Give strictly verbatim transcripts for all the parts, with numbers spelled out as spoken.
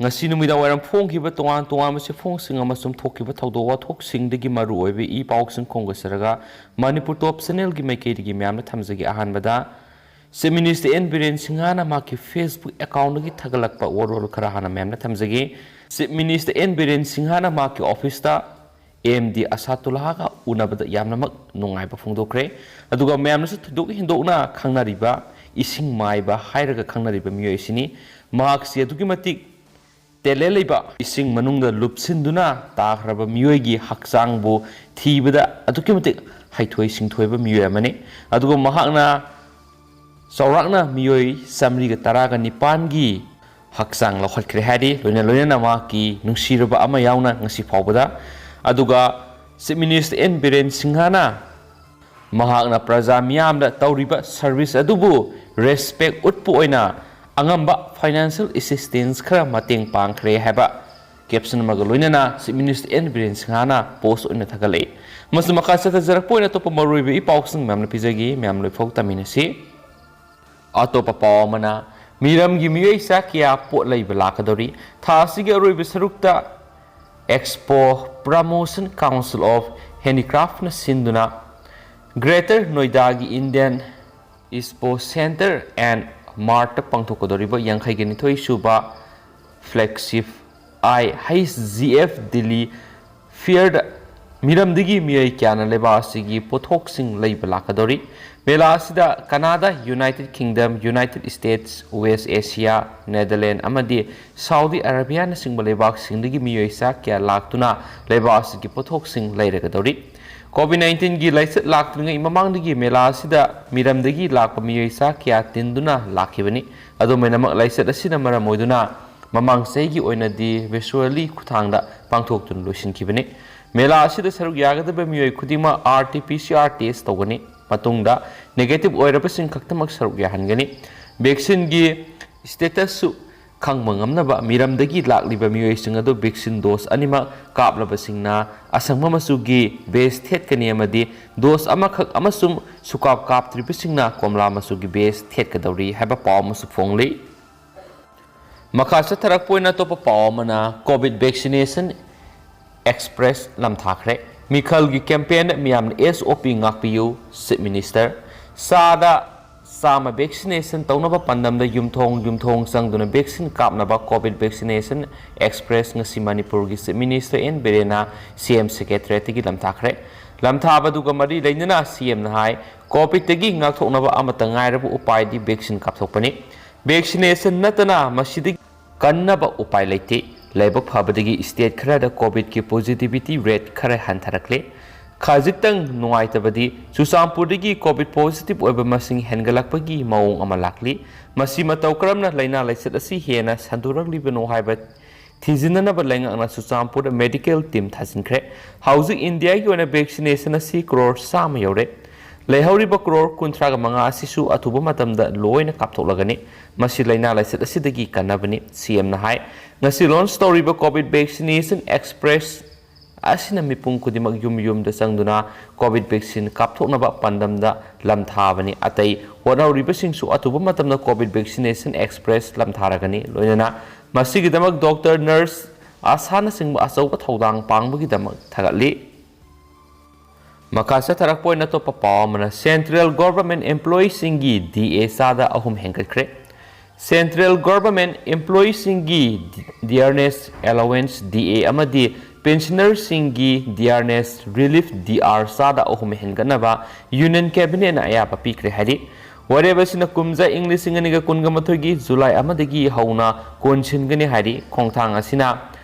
ꯉꯁꯤ ꯅꯨꯃꯤꯗꯥꯡ ꯋꯥꯏꯔꯝ ꯐꯣꯡꯈꯤꯕ ꯇꯣꯉꯥꯟ ꯇꯣꯉꯥꯟꯕ ꯆꯦꯐꯣꯡꯁꯤꯡ ꯑꯃꯁꯨꯡ ꯊꯣꯛꯈꯤꯕ ꯊꯧꯗꯣꯛ ꯋꯥꯊꯣꯛꯁꯤꯡꯗꯒꯤ ꯃꯔꯨ ꯑꯣꯏꯕ ꯏ ꯄꯥꯎꯁꯤꯡ ꯈꯣꯝꯒꯠꯆꯔꯒ ꯃꯅꯤꯄꯨꯔ ꯇꯣꯞ ꯆꯦꯅꯦꯜꯒꯤ ꯃꯥꯏꯀꯩꯗꯒꯤ ꯃꯌꯥꯝꯅ ꯊꯝꯖꯒꯦ꯫ ꯑꯍꯥꯟꯕꯗ, ꯆꯤꯐ ꯃꯤꯅꯤꯁꯇꯔ ꯑꯦꯟ ꯕꯤꯔꯦꯟ ꯁꯤꯡꯍꯅ ꯃꯍꯥꯛꯀꯤ ꯐꯦꯁꯕꯨꯛ ꯑꯦꯀꯥꯎꯟꯗꯒꯤ ꯊꯥꯒꯠꯂꯛꯄ ꯋꯥꯔꯣꯜ ꯈꯔ ꯍꯥꯟꯅ ꯃꯌꯥꯝꯅ ꯊꯝꯖꯒꯦ꯫ ꯆꯤꯐ ꯃꯤꯅꯤꯁꯇꯔ ꯑꯦꯟ ꯕꯤꯔꯦꯟ ꯁꯤꯡꯍꯅ ꯃꯍꯥꯛꯀꯤ ꯑꯣꯐꯤꯁꯇ ꯑꯦꯝ ꯗꯤ ꯑꯁꯥꯇꯨꯜꯂꯥꯒ ꯎꯅꯕꯗ ꯌꯥꯝꯅꯃꯛ ꯅꯨꯡꯉꯥꯏꯕ ꯐꯣꯡꯗꯣꯛꯈ꯭ꯔꯦ꯫ ꯑꯗꯨꯒ ꯃꯌꯥꯝꯅꯁꯨ ꯊꯣꯏꯗꯣꯛ ꯍꯦꯟꯗꯣꯛꯅ ꯈꯪꯅꯔꯤꯕ ꯏꯁꯤꯡ ꯃꯥꯏꯕ ꯍꯥꯏꯔꯒ ꯈꯪꯅꯔꯤꯕ ꯃꯤꯑꯣꯏ ꯑꯁꯤꯅꯤ꯫ ꯃꯍꯥꯛꯁꯤ ꯑꯗꯨꯛꯀꯤ ꯃꯇꯤꯛ ꯇꯦꯂꯦꯟ ꯂꯩꯕ, ꯏꯁꯤꯡ ꯃꯅꯨꯡꯗ ꯂꯨꯞꯁꯤꯟꯗꯨꯅ ꯇꯥꯈ꯭ꯔꯕ ꯃꯤꯑꯣꯏꯒꯤ ꯍꯛꯆꯥꯡꯕꯨ ꯊꯤꯕꯗ ꯑꯗꯨꯛꯀꯤ ꯃꯇꯤꯛ ꯍꯩꯊꯣꯏ ꯁꯤꯡꯊꯣꯏꯕ ꯃꯤꯑꯣꯏ ꯑꯃꯅꯤ꯫ ꯑꯗꯨꯒ ꯃꯍꯥꯛꯅ ꯆꯥꯎꯔꯥꯛꯅ ꯃꯤꯑꯣꯏ ꯆꯥꯃꯔꯤꯒ ꯇꯔꯥꯒ ꯅꯤꯄꯥꯟꯒꯤ ꯍꯛꯆꯥꯡ ꯂꯧꯈꯠꯈ꯭ꯔꯦ ꯍꯥꯏꯔꯤ, ꯂꯣꯏꯅ ꯂꯣꯏꯅꯅ ꯃꯍꯥꯛꯀꯤ ꯅꯨꯡꯁꯤꯔꯕ ꯑꯃ ꯌꯥꯎꯅ ꯉꯁꯤ ꯐꯥꯎꯕꯗ꯫ ꯑꯗꯨꯒ ꯆꯤꯐ ꯃꯤꯅꯤꯁꯇꯔ ꯑꯦꯟ ꯕꯤꯔꯦꯟ ꯁꯤꯡꯍꯅ ꯃꯍꯥꯛꯅ ꯄ꯭ꯔꯖꯥ ꯃꯤꯌꯥꯝꯗ ꯇꯧꯔꯤꯕ ꯁꯔꯚꯤꯁ ꯑꯗꯨꯕꯨ ꯔꯦꯁꯄꯦꯛ ꯎꯠꯄ ꯑꯣꯏꯅ ꯑꯉꯝꯕ ꯐꯥꯏꯅꯥꯟꯁꯤꯌꯦꯜ ꯑꯦꯁꯤꯁꯇꯦꯟꯁ ꯈꯔ ꯃꯇꯦꯡ ꯄꯥꯡꯈ꯭ꯔꯦ ꯍꯥꯏꯕ ꯀꯦꯞꯁꯟ ꯑꯃꯒ ꯂꯣꯏꯅꯅ ꯆꯤꯐ ꯃꯤꯅꯤꯁꯇꯔ ꯑꯦꯟ ꯕꯤꯔꯦꯟ ꯁꯤꯡꯍꯅ ꯄꯣꯁ ꯑꯣꯏꯅ ꯊꯥꯒꯠꯂꯛꯏ꯫ ꯃꯁꯤ ꯃꯈꯥ ꯆꯠꯊꯖꯔꯛꯄ ꯑꯣꯏꯅ ꯑꯇꯣꯞꯄ ꯃꯔꯨꯑꯣꯏꯕ ꯏ ꯄꯥꯎꯁꯤꯡ ꯃꯌꯥꯝꯅ ꯄꯤꯖꯒꯦ, ꯃꯌꯥꯝ ꯂꯣꯏꯐꯥꯎ ꯇꯝꯃꯤꯟꯅꯁꯤ꯫ ꯑꯇꯣꯞꯄ ꯄꯥꯎ ꯑꯃꯅ, ꯃꯤꯔꯝꯒꯤ ꯃꯤꯑꯣꯏ ꯆꯥ ꯀꯌꯥ ꯄꯣꯠ ꯂꯩꯕ ꯂꯥꯛꯀꯗꯧꯔꯤ꯫ ꯊꯥ ꯑꯁꯤꯒꯤ ꯑꯔꯣꯏꯕ ꯁꯔꯨꯛꯇ Expo Promotion Council of Handicraftꯅ ꯁꯤꯟꯗꯨꯅ Greater Noida ꯒꯤ Indian Expo Center and Martꯇ ꯄꯥꯡꯊꯣꯛꯀꯗꯧꯔꯤꯕ ꯌꯥꯡꯈꯩꯒ ꯅꯤꯊꯣꯏ ꯁꯨꯕ flagship I H G F Delhi Fairꯗ ꯃꯤꯔꯝꯗꯒꯤ ꯃꯤꯑꯣꯏ ꯀꯌꯥꯅ ꯂꯩꯕꯥꯛ ꯑꯁꯤꯒꯤ ꯄꯣꯠꯊꯣꯛꯁꯤꯡ ꯂꯩꯕ ꯂꯥꯛꯀꯗꯧꯔꯤ꯫ ꯃꯦꯂꯥ ꯑꯁꯤꯗ Canada, United Kingdom, United States, West Asia, Netherlands ꯑꯃꯗꯤ ꯁꯥꯎꯗꯤ ꯑꯔꯥꯕꯤꯌꯥꯅꯆꯤꯡꯕ ꯂꯩꯕꯥꯛꯁꯤꯡꯗꯒꯤ ꯃꯤꯑꯣꯏ ꯆꯥ ꯀꯌꯥ ꯂꯥꯛꯇꯨꯅ ꯂꯩꯕꯥꯛ ꯑꯁꯤꯒꯤ ꯄꯣꯠꯊꯣꯛꯁꯤꯡ ꯂꯩꯔꯒꯗꯧꯔꯤ꯫ ꯀꯣꯚꯤꯗ ꯅꯥꯏꯟꯇꯤꯟꯒꯤ ꯂꯥꯏꯆꯠ ꯂꯥꯛꯇ꯭ꯔꯤꯉꯩ ꯃꯃꯥꯡꯗꯒꯤ ꯃꯦꯂꯥ ꯑꯁꯤꯗ ꯃꯤꯔꯝꯗꯒꯤ ꯂꯥꯛꯄ ꯃꯤꯑꯣꯏ ꯆꯥ ꯀꯌꯥ ꯇꯤꯟꯗꯨꯅ ꯂꯥꯛꯈꯤꯕꯅꯤ꯫ ꯑꯗꯨꯝ ꯑꯣꯏꯅꯃꯛ, ꯂꯥꯏꯆꯠ ꯑꯁꯤꯅ ꯃꯔꯝ ꯑꯣꯏꯗꯨꯅ ꯃꯃꯥꯡ ꯆꯍꯤꯒꯤ ꯑꯣꯏꯅꯗꯤ virtually ꯈꯨꯠꯊꯥꯡꯗ ꯄꯥꯡꯊꯣꯛꯇꯨꯅ ꯂꯣꯏꯁꯤꯟꯈꯤꯕꯅꯤ꯫ ꯃꯦꯂꯥ ꯑꯁꯤꯗ ꯁꯔꯨꯛ ꯌꯥꯒꯗꯕ ꯃꯤꯑꯣꯏ ꯈꯨꯗꯤꯡꯃꯛ R T P C R test ꯇꯧꯒꯅꯤ꯫ ꯃꯇꯨꯡꯗ negative ꯑꯣꯏꯔꯕꯁꯤꯡ ꯈꯛꯇꯃꯛ ꯁꯔꯨꯛ ꯌꯥꯍꯟꯒꯅꯤ꯫ Vaccineꯒꯤ statusꯁꯨ ꯈꯪꯕ ꯉꯝꯅꯕ ꯃꯤꯔꯝꯗꯒꯤ ꯂꯥꯛꯂꯤꯕ ꯃꯤꯑꯣꯏꯁꯤꯡ ꯑꯗꯨ vaccine dose ꯑꯅꯤꯃꯛ ꯀꯥꯞꯂꯕꯁꯤꯡꯅ ꯑꯁꯪꯕ ꯃꯆꯨꯒꯤ badge ꯊꯦꯠꯀꯅꯤ ꯑꯃꯗꯤ dose ꯑꯃꯈꯛ ꯑꯃꯁꯨꯡ ꯁꯨꯀꯥꯞ ꯀꯥꯞꯇ꯭ꯔꯤꯕꯁꯤꯡꯅ ꯀꯣꯝꯂꯥ ꯃꯆꯨꯒꯤ badge ꯊꯦꯠꯀꯗꯧꯔꯤ ꯍꯥꯏꯕ ꯄꯥꯎ ꯑꯃꯁꯨ ꯐꯣꯡꯂꯤ꯫ ꯃꯈꯥ ꯆꯠꯊꯔꯛꯄ ꯑꯣꯏꯅ ꯑꯇꯣꯞꯄ ꯄꯥꯎ ꯑꯃꯅ, ꯀꯣꯚꯤꯗ ꯚꯦꯛꯁꯤꯅꯦꯁꯟ ꯑꯦꯛꯁꯄ꯭ꯔꯦꯁ ꯂꯝꯊꯥꯈ꯭ꯔꯦ꯫ ꯃꯤꯈꯜꯒꯤ ꯀꯦꯝꯄꯦꯟ, ꯃꯤꯌꯥꯝꯅ ꯑꯦꯁ ꯑꯣ ꯄꯤ ꯉꯥꯛꯄꯤꯌꯨ, ꯆꯤꯐ ꯃꯤꯅꯤꯁꯇꯔ꯫ ꯆꯥꯗ ꯆꯥꯝꯃ ꯚꯦꯛꯁꯤꯅꯦꯁꯟ ꯇꯧꯅꯕ ꯄꯥꯟꯗꯝꯗ ꯌꯨꯝꯊꯣꯡ ꯌꯨꯝꯊꯣꯡ ꯆꯪꯗꯨꯅ ꯚꯦꯛꯁꯤꯟ ꯀꯥꯞꯅꯕ ꯀꯣꯚꯤꯗ ꯚꯦꯛꯁꯤꯅꯦꯁꯟ ꯑꯦꯛꯁꯄ꯭ꯔꯦꯁ ꯉꯁꯤ ꯃꯅꯤꯄꯨꯔꯒꯤ ꯆꯤꯐ ꯃꯤꯅꯤꯁꯇꯔ ꯑꯦꯟ ꯕꯤꯔꯦꯟꯅ ꯁꯤ ꯑꯦꯝ ꯁꯦꯀ꯭ꯔꯦꯇꯔꯤꯌꯦꯠꯇꯒꯤ ꯂꯝꯊꯥꯈ꯭ꯔꯦ꯫ ꯂꯝꯊꯥꯕꯗꯨꯒ ꯃꯔꯤ ꯂꯩꯅꯅ ꯁꯤ ꯑꯦꯝꯅ ꯍꯥꯏ, ꯀꯣꯚꯤꯗꯇꯒꯤ ꯉꯥꯛꯊꯣꯛꯅꯕ ꯑꯃꯠꯇ ꯉꯥꯏꯔꯕ ꯎꯄꯥꯏꯗꯤ ꯚꯦꯛꯁꯤꯟ ꯀꯥꯞꯊꯣꯛꯄꯅꯤ꯫ ꯚꯦꯛꯁꯤꯅꯦꯁꯟ ꯅꯠꯇꯅ ꯃꯁꯤꯗꯒꯤ ꯀꯟꯅꯕ ꯎꯄꯥꯏ ꯂꯩꯇꯦ꯫ ꯂꯥꯏꯕꯛ ꯐꯕꯗꯒꯤ ꯁ꯭ꯇꯦꯠ ꯈꯔꯗ ꯀꯣꯚꯤꯗꯀꯤ ꯄꯣꯖꯤꯇꯤꯚꯤꯇꯤ ꯔꯦꯠ ꯈꯔ ꯍꯟꯊꯔꯛꯂꯦ꯫ ꯈꯖꯤꯛꯇꯪ ꯅꯨꯡꯉꯥꯏꯇꯕꯗꯤ ꯆꯨꯔꯆꯥꯟꯄꯨꯔꯗꯒꯤ ꯀꯣꯚꯤꯗ ꯄꯣꯖꯤꯇꯤꯚ ꯑꯣꯏꯕ ꯃꯁꯤꯡ ꯍꯦꯟꯒꯠꯂꯛꯄꯒꯤ ꯃꯑꯣꯡ ꯑꯃ ꯂꯥꯛꯂꯤ꯫ ꯃꯁꯤ ꯃꯇꯧ ꯀꯔꯝꯅ ꯂꯥꯏꯅꯥ ꯂꯥꯏꯆꯠ ꯑꯁꯤ ꯍꯦꯟꯅ ꯁꯟꯗꯣꯔꯛꯂꯤꯕꯅꯣ ꯍꯥꯏꯕ ꯊꯤꯖꯤꯟꯅꯅꯕ ꯂꯩꯉꯥꯛꯅ ꯆꯨꯔꯆꯥꯟꯄꯨꯔꯗ ꯃꯦꯗꯤꯀꯦꯜ ꯇꯤꯝ ꯊꯥꯖꯤꯟꯈ꯭ꯔꯦ꯫ ꯍꯧꯖꯤꯛ ꯏꯟꯗꯤꯌꯥꯒꯤ ꯑꯣꯏꯅ ꯚꯦꯛꯁꯤꯅꯦꯁꯟ ꯑꯁꯤ ꯀ꯭ꯔꯣꯔ ꯆꯥꯝꯃ ꯌꯧꯔꯦ꯫ ꯂꯩꯍꯧꯔꯤꯕ ꯀ꯭ꯔꯣꯔ ꯀꯨꯟꯊ꯭ꯔꯥꯒ ꯃꯉꯥ ꯑꯁꯤꯁꯨ ꯑꯊꯨꯕ ꯃꯇꯝꯗ ꯂꯣꯏꯅ ꯀꯥꯞꯊꯣꯛꯂꯒꯅꯤ꯫ ꯃꯁꯤ ꯂꯥꯏꯅꯥ ꯂꯥꯏꯆꯠ ꯑꯁꯤꯗꯒꯤ ꯀꯟꯅꯕꯅꯤ, ꯁꯤ ꯑꯦꯝꯅ ꯍꯥꯏ꯫ ꯉꯁꯤ ꯂꯣꯟꯆ ꯇꯧꯔꯤꯕ ꯀꯣꯚꯤꯗ ꯚꯦꯛꯁꯤꯅꯦꯁꯟ ꯑꯦꯛꯁꯄ꯭ꯔꯦꯁ ꯑꯁꯤꯅ ꯃꯤꯄꯨꯝ ꯈꯨꯗꯤꯡꯃꯛ ꯌꯨꯝ ꯌꯨꯝꯗ ꯆꯪꯗꯨꯅ ꯀꯣꯚꯤꯗ ꯚꯦꯛꯁꯤꯟ ꯀꯥꯞꯊꯣꯛꯅꯕ ꯄꯥꯟꯗꯝꯗ ꯂꯝꯊꯥꯕꯅꯤ꯫ ꯑꯇꯩ ꯍꯣꯠꯅꯔꯤꯕꯁꯤꯡꯁꯨ ꯑꯊꯨꯕ ꯃꯇꯝꯗ ꯀꯣꯚꯤꯗ ꯚꯦꯛꯁꯤꯅꯦꯁꯟ ꯑꯦꯛꯁꯄ꯭ꯔꯦꯁ ꯂꯝꯊꯥꯔꯒꯅꯤ꯫ ꯂꯣꯏꯅꯅ ꯃꯁꯤꯒꯤꯗꯃꯛ ꯗꯣꯛꯇꯔ, ꯅꯔꯁ, ꯑꯥꯁꯥꯅꯆꯤꯡꯕ ꯑꯆꯧꯕ ꯊꯧꯗꯥꯡ ꯄꯥꯡꯕꯒꯤꯗꯃꯛ ꯊꯥꯒꯠꯂꯤ꯫ ꯃꯈꯥ ꯆꯠꯊꯔꯛꯄ ꯑꯣꯏꯅ ꯑꯇꯣꯞꯄ ꯄꯥꯎ ꯑꯃꯅ, ꯁꯦꯟꯇ꯭ꯔꯦꯜ ꯒꯣꯚꯔꯟꯃꯦꯟꯠ ꯑꯦꯝꯄ꯭ꯂꯣꯌꯤꯁꯤꯡꯒꯤ ꯗꯤ ꯑꯦ ꯆꯥꯗ ꯑꯍꯨꯝ ꯍꯦꯟꯒꯠꯈ꯭ꯔꯦ꯫ ꯁꯦꯟꯇ꯭ꯔꯦꯜ ꯒꯣꯚꯔꯟꯃꯦꯟꯠ ꯏꯝꯄ꯭ꯂꯣꯌꯤꯁꯤꯡꯒꯤ ꯗꯤꯌꯔꯅꯦꯁ ꯑꯦꯂꯥꯋꯦꯟꯁ, ꯗꯤ ꯑꯦ, ꯑꯃꯗꯤ ꯄꯦꯟꯁꯅꯔꯁꯤꯡꯒꯤ ꯗꯤꯌꯔꯅꯦꯁ ꯔꯤꯂꯤꯐ, ꯗꯤ ꯑꯥꯔ, ꯆꯥꯗ ꯑꯍꯨꯝ ꯍꯦꯟꯒꯠꯅꯕ ꯌꯨꯅꯤꯌꯟ ꯀꯦꯕꯤꯅꯦꯠꯅ ꯑꯌꯥꯕ ꯄꯤꯈ꯭ꯔꯦ ꯍꯥꯏꯔꯤ꯫ ꯋꯥꯔꯦꯞ ꯑꯁꯤꯅ ꯀꯨꯝꯖꯥ ꯏꯪ ꯂꯤꯁꯤꯡ ꯑꯅꯤꯒ ꯀꯨꯟꯒ ꯃꯥꯊꯣꯏꯒꯤ ꯖꯨꯂꯥꯏ ꯑꯃꯗꯒꯤ ꯍꯧꯅ ꯀꯣꯟꯁꯤꯟꯒꯅꯤ ꯍꯥꯏꯔꯤ꯫ ꯈꯣꯡꯊꯥꯡ ꯑꯁꯤꯅ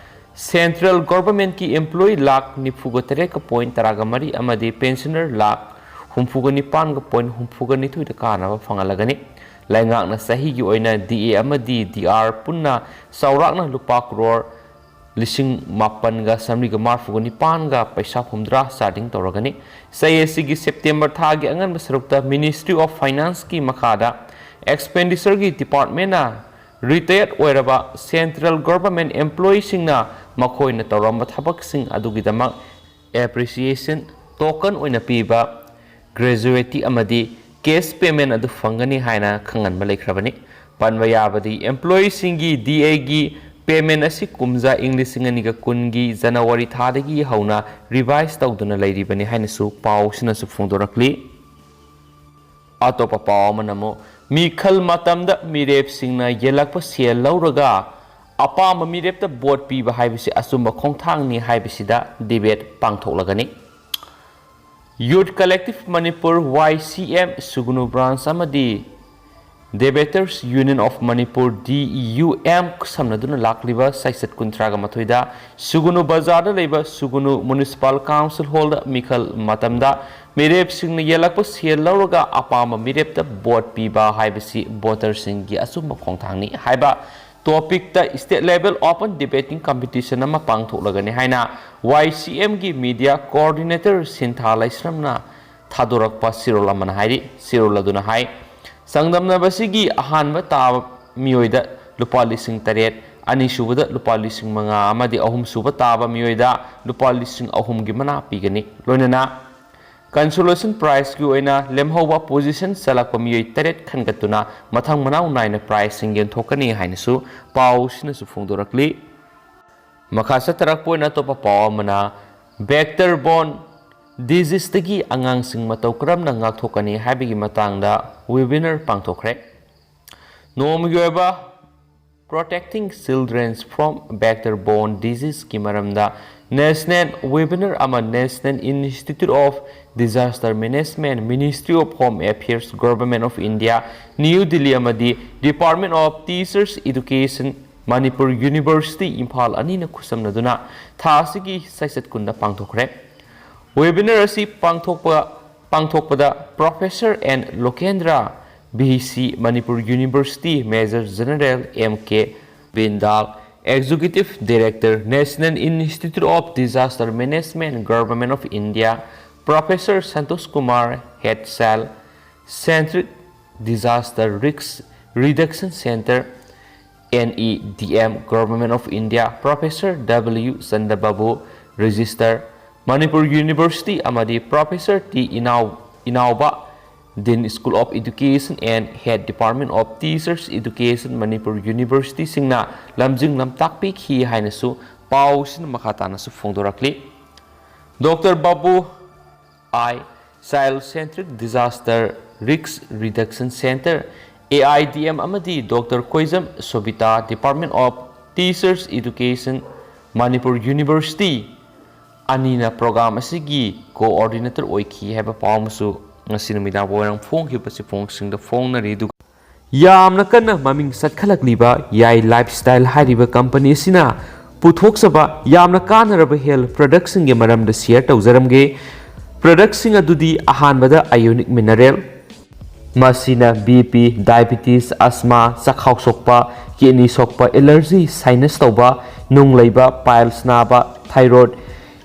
ꯁꯦꯟꯇ꯭ꯔꯦꯜ ꯒꯣꯚꯔꯟꯃꯦꯟꯠꯀꯤ ꯏꯝꯄ꯭ꯂꯣꯌꯤ ꯂꯥꯈ ꯅꯤꯐꯨꯒ ꯇꯔꯦꯠꯀ ꯄꯣꯏꯟ ꯇꯔꯥꯒ ꯃꯔꯤ ꯑꯃꯗꯤ ꯄꯦꯟꯁꯅꯔ ꯂꯥꯈ ꯍꯨꯝꯐꯨꯒ ꯅꯤꯄꯥꯟꯒ ꯄꯣꯏꯟ ꯍꯨꯝꯐꯨꯒ ꯅꯤꯊꯣꯏꯗ ꯀꯥꯟꯅꯕ ꯐꯪꯍꯜꯂꯒꯅꯤ꯫ ꯂꯩꯉꯥꯛꯅ ꯆꯍꯤꯒꯤ ꯑꯣꯏꯅ ꯗꯤ ꯑꯦ ꯑꯃꯗꯤ ꯗꯤ ꯑꯥꯔ ꯄꯨꯟꯅ ꯆꯥꯎꯔꯥꯛꯅ ꯂꯨꯄꯥ ꯀ꯭ꯔꯣꯔ ꯂꯤꯁꯤꯡ ꯃꯥꯄꯟꯒ ꯆꯥꯃꯔꯤꯒ ꯃꯔꯤꯐꯨꯒ ꯅꯤꯄꯥꯟꯒ ꯄꯩꯁꯥ ꯍꯨꯝꯗ꯭ꯔꯥ ꯆꯥꯗꯤꯡ ꯇꯧꯔꯒꯅꯤ꯫ ꯆꯍꯤ ꯑꯁꯤꯒꯤ ꯁꯦꯞꯇꯦꯝꯕꯔ ꯊꯥꯒꯤ ꯑꯉꯟꯕ ꯁꯔꯨꯛꯇ Ministry of Financeꯀꯤ ꯃꯈꯥꯗ ꯑꯦꯛꯁꯄꯦꯟꯗꯤꯆꯔꯒꯤ ꯗꯤꯄꯥꯔꯠꯃꯦꯟꯅ ꯔꯤꯇꯥꯌꯔ ꯑꯣꯏꯔꯕ ꯁꯦꯟꯇ꯭ꯔꯦꯜ ꯒꯣꯚꯔꯟꯃꯦꯟꯠ ꯏꯝꯄ꯭ꯂꯣꯌꯤꯁꯤꯡꯅ ꯃꯈꯣꯏꯅ ꯇꯧꯔꯝꯕ ꯊꯕꯛꯁꯤꯡ ꯑꯗꯨꯒꯤꯗꯃꯛ ꯑꯦꯄ꯭ꯔꯤꯁꯤꯌꯦꯁꯟ ꯇꯣꯀꯟ ꯑꯣꯏꯅ ꯄꯤꯕ ꯒ꯭ꯔꯦꯖꯨꯋꯦꯇꯤ ꯑꯃꯗꯤ ꯀꯦꯁ ꯄꯦꯃꯦꯟꯠ ꯑꯗꯨ ꯐꯪꯒꯅꯤ ꯍꯥꯏꯅ ꯈꯪꯍꯟꯕ ꯂꯩꯈ꯭ꯔꯕꯅꯤ꯫ ꯄꯟꯕ ꯌꯥꯕꯗꯤ employeeꯁꯤꯡꯒꯤ DAꯒꯤ payment ꯑꯁꯤ ꯀꯨꯝꯖꯥ ꯏꯪ ꯂꯤꯁꯤꯡ ꯑꯅꯤꯒ ꯀꯨꯟꯒꯤ January ꯊꯥꯗꯒꯤ ꯍꯧꯅ revise ꯇꯧꯗꯨꯅ ꯂꯩꯔꯤꯕꯅꯤ ꯍꯥꯏꯅꯁꯨ ꯄꯥꯎꯁꯤꯅꯁꯨ ꯐꯣꯡꯗꯣꯔꯛꯂꯤ꯫ ꯑꯇꯣꯞꯄ ꯄꯥꯎ ꯑꯃꯅ ꯑꯃꯨꯛ ꯃꯤꯈꯜ ꯃꯇꯝꯗ ꯃꯤꯔꯦꯞꯁꯤꯡꯅ ꯌꯦꯜꯂꯛꯄ ꯁꯦꯜ ꯂꯧꯔꯒ ꯑꯄꯥꯝꯕ ꯃꯤꯔꯦꯞꯇ vote ꯄꯤꯕ ꯍꯥꯏꯕꯁꯤ ꯑꯆꯨꯝꯕ ꯈꯣꯡꯊꯥꯡꯅꯤ ꯍꯥꯏꯕꯁꯤꯗ debate ꯄꯥꯡꯊꯣꯛꯂꯒꯅꯤ꯫ Youth Collective Manipur, YCM, ꯁꯨꯒꯨꯅꯨ branch ꯑꯃꯗꯤ Debaters Union of Manipur, DUM, ꯈꯨꯠꯁꯝꯅꯗꯨꯅ ꯂꯥꯛꯂꯤꯕ ꯆꯩꯆꯠ ꯀꯨꯟꯊ꯭ꯔꯥꯒ ꯃꯥꯊꯣꯏꯗ ꯁꯨꯒꯨꯅꯨ ꯕꯖꯥꯔꯗ ꯂꯩꯕ ꯁꯨꯒꯨꯅꯨ Municipal Council Hallꯗ ꯃꯤꯈꯜ ꯃꯇꯝꯗ ꯃꯤꯔꯦꯞꯁꯤꯡꯅ ꯌꯦꯜꯂꯛꯄ ꯁꯦꯜ ꯂꯧꯔꯒ ꯑꯄꯥꯝꯕ ꯃꯤꯔꯦꯞꯇ vote ꯄꯤꯕ ꯍꯥꯏꯕꯁꯤ voterꯁꯤꯡꯒꯤ ꯑꯆꯨꯝꯕ ꯈꯣꯡꯊꯥꯡꯅꯤ ꯍꯥꯏꯕ topicꯇ state level open debating competition ꯑꯃ ꯄꯥꯡꯊꯣꯛꯂꯒꯅꯤ ꯍꯥꯏꯅ YCMꯒꯤ media coordinator ꯁꯤꯟꯊꯥ ꯂꯩꯁ꯭ꯔꯝꯅ ꯊꯥꯗꯣꯔꯛꯄ ꯆꯦꯔꯣꯜ ꯑꯃꯅ ꯍꯥꯏꯔꯤ꯫ ꯆꯦꯔꯣꯜ ꯑꯗꯨꯅ ꯍꯥꯏ, ꯆꯥꯡꯗꯝꯅꯕꯁꯤꯒꯤ ꯑꯍꯥꯟꯕ ꯇꯥꯕ ꯃꯤꯑꯣꯏꯗ ꯂꯨꯄꯥ ꯂꯤꯁꯤꯡ ꯇꯔꯦꯠ, ꯑꯅꯤꯁꯨꯕꯗ ꯂꯨꯄꯥ ꯂꯤꯁꯤꯡ ꯃꯉꯥ ꯑꯃꯗꯤ ꯑꯍꯨꯝꯁꯨꯕ ꯇꯥꯕ ꯃꯤꯑꯣꯏꯗ ꯂꯨꯄꯥ ꯂꯤꯁꯤꯡ ꯑꯍꯨꯝꯒꯤ ꯃꯅꯥ ꯄꯤꯒꯅꯤ꯫ ꯂꯣꯏꯅꯅ consolation prizeꯀꯤ ꯑꯣꯏꯅ ꯂꯦꯝꯍꯧꯕ position ꯆꯜꯂꯛꯄ ꯃꯤꯑꯣꯏ ꯇꯔꯦꯠ ꯈꯟꯒꯠꯇꯨꯅ ꯃꯊꯪ ꯃꯅꯥꯎ ꯅꯥꯏꯅ prizeꯁꯤꯡ ꯌꯦꯟꯊꯣꯛꯀꯅꯤ ꯍꯥꯏꯅꯁꯨ ꯄꯥꯎꯁꯤꯅꯁꯨ ꯐꯣꯡꯗꯣꯔꯛꯂꯤ꯫ ꯃꯈꯥ ꯆꯠꯊꯔꯛꯄ ꯑꯣꯏꯅ ꯑꯇꯣꯞꯄ ꯄꯥꯎ ꯑꯃꯅ vector borne diseaseꯇꯒꯤ ꯑꯉꯥꯡꯁꯤꯡ ꯃꯇꯧ ꯀꯔꯝꯅ ꯉꯥꯛꯊꯣꯛꯀꯅꯤ ꯍꯥꯏꯕꯒꯤ ꯃꯇꯥꯡꯗ webinar ꯄꯥꯡꯊꯣꯛꯈ꯭ꯔꯦ꯫ ꯅꯣꯡꯃꯒꯤ ꯑꯣꯏꯕ Protecting Children from Vector Borne Diseaseꯀꯤ ꯃꯔꯝꯗ national webinar ꯑꯃ National Institute of Disaster Management, Ministry of Home Affairs, Government of India, New Delhi ꯑꯃꯗꯤ Department of Teachers Education, Manipur University, Imphal ꯑꯅꯤꯅ ꯈꯨꯠꯁꯝꯅꯗꯨꯅ ꯊꯥ ꯑꯁꯤꯒꯤ ꯆꯩꯆꯠ ꯀꯨꯟꯗ ꯄꯥꯡꯊꯣꯛꯈ꯭ꯔꯦ꯫ Webinar ꯑꯁꯤ ꯄꯥꯡꯊꯣꯛꯄ, ꯄꯥꯡꯊꯣꯛꯄꯗ Professor N Lokendra, VC, Manipur University, Major General M K Bindal, Executive Director, National Institute of Disaster Management, Government of India, Professor Santosh Kumar Hetsal, Centric Disaster Risk Reduction Center, NEDM, Government of India, Professor W Chandababu, Registrar, Manipur University, ꯑꯃꯗꯤ Professor T ꯏꯅꯥꯎ, ꯏꯅꯥꯎꯕ, Dean School of Education and Head Department of Teachers Education, Manipur University ꯁꯤꯡꯅ ꯂꯝꯖꯤꯡ ꯂꯝꯇꯥꯛꯄꯤꯈꯤ ꯍꯥꯏꯅꯁꯨ ꯄꯥꯎꯁꯤꯅ ꯃꯈꯥ ꯇꯥꯅꯁꯨ ꯐꯣꯡꯗꯣꯔꯛꯂꯤ꯫ Doctor Babu I Child Centric Disaster Risk Reduction Center, A I D M, ꯑꯃꯗꯤ doctor Koijam Sobita, Department of Teachers Education, Manipur University, ꯑꯅꯤꯅ programme ꯑꯁꯤꯒꯤ coordinator ꯑꯣꯏꯈꯤ ꯍꯥꯏꯕ ꯄꯥꯎ ꯑꯃꯁꯨ ꯉꯁꯤ ꯅꯨꯃꯤꯗꯥꯡ ꯋꯥꯏꯔꯝ ꯐꯣꯡꯈꯤꯕ ꯆꯦꯐꯣꯡꯁꯤꯡꯗ ꯐꯣꯡꯅꯔꯤ꯫ ꯑꯗꯨꯒ ꯌꯥꯝꯅ ꯀꯟꯅ ꯃꯃꯤꯡ ꯆꯠꯈꯠꯂꯛꯂꯤꯕ ꯌꯥꯏ ꯂꯥꯏꯐꯁ꯭ꯇꯥꯏꯜ ꯍꯥꯏꯔꯤꯕ ꯀꯝꯄꯅꯤ ꯑꯁꯤꯅ ꯄꯨꯊꯣꯛꯆꯕ ꯌꯥꯝꯅ ꯀꯥꯟꯅꯔꯕ ꯍꯦꯜꯊ ꯄ꯭ꯔꯗꯛꯁꯤꯡꯒꯤ ꯃꯔꯝꯗ ꯁꯤꯌꯔ ꯇꯧꯖꯔꯝꯒꯦ꯫ ꯄ꯭ꯔꯗꯛꯁꯤꯡ ꯑꯗꯨꯗꯤ ꯑꯍꯥꯟꯕꯗ ꯑꯥꯏꯑꯣꯅꯤꯛ ꯃꯤꯅꯔꯦꯜ, ꯃꯁꯤꯅ ꯕꯤ ꯄꯤ, ꯗꯥꯏꯕꯤꯇꯤꯁ, ꯑꯁꯃꯥ, ꯆꯈꯥꯎ ꯁꯣꯛꯄ, ꯀꯤꯗꯅꯤ ꯁꯣꯛꯄ, ꯑꯦꯂꯔꯖꯤ, ꯁꯥꯏꯅꯁ ꯇꯧꯕ, ꯅꯨꯡ ꯂꯩꯕ, ꯄꯥꯏꯜꯁ ꯅꯥꯕ, ꯊꯥꯏꯔꯣꯏꯗ,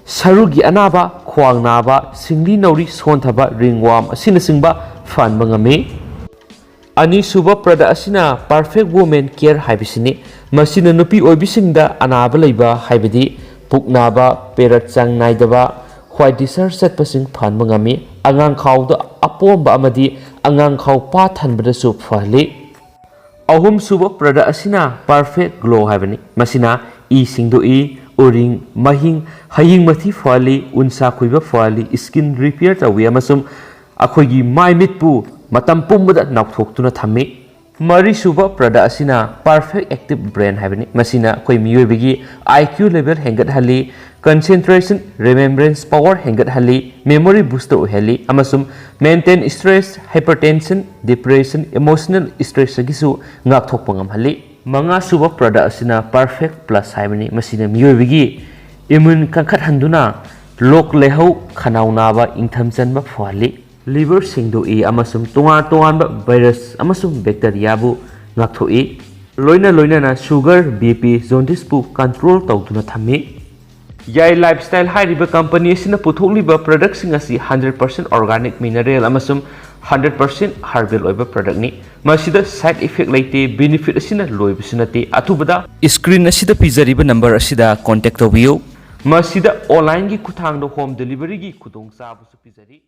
ꯁꯔꯨꯒꯤ ꯑꯅꯥꯕ, ꯈ꯭ꯋꯥꯡ ꯅꯥꯕ, ꯁꯤꯡꯂꯤ ꯅꯥꯎꯔꯤ ꯁꯣꯟꯊꯕ, ꯔꯤꯡꯋꯥꯝ ꯑꯁꯤꯅꯆꯤꯡꯕ ꯐꯍꯟꯕ ꯉꯝꯃꯤ꯫ ꯑꯅꯤꯁꯨꯕ ꯄ꯭ꯔꯗꯛ ꯑꯁꯤꯅ ꯄꯔꯐꯦꯛ ꯋꯨꯃꯦꯟ ꯀꯦꯌꯔ ꯍꯥꯏꯕꯁꯤꯅꯤ꯫ ꯃꯁꯤꯅ ꯅꯨꯄꯤ ꯑꯣꯏꯕꯤꯁꯤꯡꯗ ꯑꯅꯥꯕ ꯂꯩꯕ, ꯍꯥꯏꯕꯗꯤ ꯄꯨꯛ ꯅꯥꯕ, ꯄꯦꯔꯠ ꯆꯥꯡ ꯅꯥꯏꯗꯕ, ꯍ꯭ꯋꯥꯏꯠ ꯗꯤꯁꯆꯥꯔꯖ ꯆꯠꯄꯁꯤꯡ ꯐꯍꯟꯕ ꯉꯝꯃꯤ꯫ ꯑꯉꯥꯡꯈꯥꯎꯗ ꯑꯄꯣꯝꯕ ꯑꯃꯗꯤ ꯑꯉꯥꯡꯈꯥꯎ ꯄꯥꯊꯟꯕꯗꯁꯨ ꯐꯍꯜꯂꯤ꯫ ꯑꯍꯨꯝꯁꯨꯕ ꯄ꯭ꯔꯗꯛ ꯑꯁꯤꯅ ꯄꯔꯐꯦꯛ ꯒ꯭ꯂꯣ ꯍꯥꯏꯕꯅꯤ꯫ ꯃꯁꯤꯅ ꯏ ꯁꯦꯡꯗꯣꯛꯏ, ꯎꯔꯤꯡ, ꯃꯍꯤꯡ, ꯍꯌꯤꯡ ꯃꯊꯤ ꯐꯍꯜꯂꯤ, ꯎꯟꯁꯥ ꯈꯨꯏꯕ ꯐꯍꯜꯂꯤ, ꯁ꯭ꯀꯤꯟ ꯔꯤꯄꯤꯌꯔ ꯇꯧꯏ ꯑꯃꯁꯨꯡ ꯑꯩꯈꯣꯏꯒꯤ ꯃꯥꯏ ꯃꯤꯠꯄꯨ ꯃꯇꯝ ꯄꯨꯝꯕꯗ ꯅꯧꯊꯣꯛꯇꯨꯅ ꯊꯝꯃꯤ꯫ ꯃꯔꯤꯁꯨꯕ ꯄ꯭ꯔꯗꯛ ꯑꯁꯤꯅ ꯄꯔꯐꯦꯛ ꯑꯦꯛꯇꯤꯚ ꯕ꯭ꯔꯦꯟ ꯍꯥꯏꯕꯅꯤ꯫ ꯃꯁꯤꯅ ꯑꯩꯈꯣꯏ ꯃꯤꯑꯣꯏꯕꯒꯤ ꯑꯥꯏ ꯀ꯭ꯌꯨ ꯂꯦꯚꯦꯜ ꯍꯦꯟꯒꯠꯍꯜꯂꯤ, ꯀꯟꯁꯦꯟꯇ꯭ꯔꯦꯁꯟ, ꯔꯤꯃꯦꯝꯕ꯭ꯔꯦꯟꯁ ꯄꯥꯋꯔ ꯍꯦꯟꯒꯠꯍꯜꯂꯤ, ꯃꯦꯃꯣꯔꯤ ꯕꯨꯁꯇꯔ ꯑꯣꯏꯍꯜꯂꯤ ꯑꯃꯁꯨꯡ mental stress, hypertension, depression, emotional ꯁ꯭ꯇ꯭ꯔꯦꯁꯇꯒꯤꯁꯨ ꯉꯥꯛꯊꯣꯛꯄ ꯉꯝꯍꯜꯂꯤ꯫ ꯃꯉꯥꯁꯨꯕ ꯄ꯭ꯔꯗꯛ ꯑꯁꯤꯅ ꯄꯔꯐꯦꯛ ꯄ꯭ꯂꯁ ꯍꯥꯏꯕꯅꯤ꯫ ꯃꯁꯤꯅ ꯃꯤꯑꯣꯏꯕꯒꯤ ꯏꯃ꯭ꯌꯨꯟ ꯀꯟꯈꯠꯍꯟꯗꯨꯅ ꯂꯣꯛ ꯂꯥꯏꯍꯧ, ꯈꯅꯥꯎ ꯅꯥꯕ, ꯏꯪꯊꯝ ꯆꯟꯕ ꯐꯍꯜꯂꯤ, ꯂꯤꯚꯔ ꯁꯦꯡꯗꯣꯛꯏ ꯑꯃꯁꯨꯡ ꯇꯣꯉꯥꯟ ꯇꯣꯉꯥꯟꯕ ꯚꯥꯏꯔꯁ ꯑꯃꯁꯨꯡ ꯕꯦꯛꯇꯔꯤꯌꯥꯕꯨ ꯉꯥꯛꯊꯣꯛꯏ꯫ ꯂꯣꯏꯅ ꯂꯣꯏꯅꯅ ꯁꯨꯒꯔ, ꯕꯤ ꯄꯤ, ꯖꯣꯟꯗꯤꯁꯄꯨ ꯀꯟꯇ꯭ꯔꯣꯜ ꯇꯧꯗꯨꯅ ꯊꯝꯃꯤ꯫ ꯌꯥꯏ ꯂꯥꯏꯐꯁ꯭ꯇꯥꯏꯜ ꯍꯥꯏꯔꯤꯕ ꯀꯝꯄꯅꯤ ꯑꯁꯤꯅ ꯄꯨꯊꯣꯛꯂꯤꯕ ꯄ꯭ꯔꯗꯛꯁꯤꯡ ꯑꯁꯤ ꯍꯟꯗ꯭ꯔꯦꯠ ꯄꯥꯔꯁꯦꯟ ꯑꯣꯔꯒꯥꯅꯤꯛ ꯃꯤꯅꯔꯦꯜ ꯑꯃꯁꯨꯡ ꯍꯟꯗ꯭ꯔꯦꯠ ꯄꯥꯔꯁꯦꯟ ꯍꯔꯕꯦꯜ ꯑꯣꯏꯕ ꯄ꯭ꯔꯗꯛꯅꯤ꯫ ꯃꯁꯤꯗ ꯁꯥꯏꯗ ꯏꯐꯦꯛ ꯂꯩꯇꯦ, ꯕꯦꯅꯤꯐꯤꯠ ꯑꯁꯤꯅ ꯂꯣꯏꯕꯁꯨ ꯅꯠꯇꯦ꯫ ꯑꯊꯨꯕꯗ ꯁ꯭ꯀ꯭ꯔꯤꯟ ꯑꯁꯤꯗ ꯄꯤꯖꯔꯤꯕ ꯅꯝꯕꯔ ꯑꯁꯤꯗ ꯀꯣꯟꯇꯦꯛ ꯇꯧꯕꯤꯌꯨ꯫ ꯃꯁꯤꯗ ꯑꯣꯟꯂꯥꯏꯟꯒꯤ ꯈꯨꯠꯊꯥꯡꯗ ꯍꯣꯝ ꯗꯦꯂꯤꯚꯔꯤꯒꯤ ꯈꯨꯗꯣꯡꯆꯥꯕꯁꯨ ꯄꯤꯖꯔꯤ꯫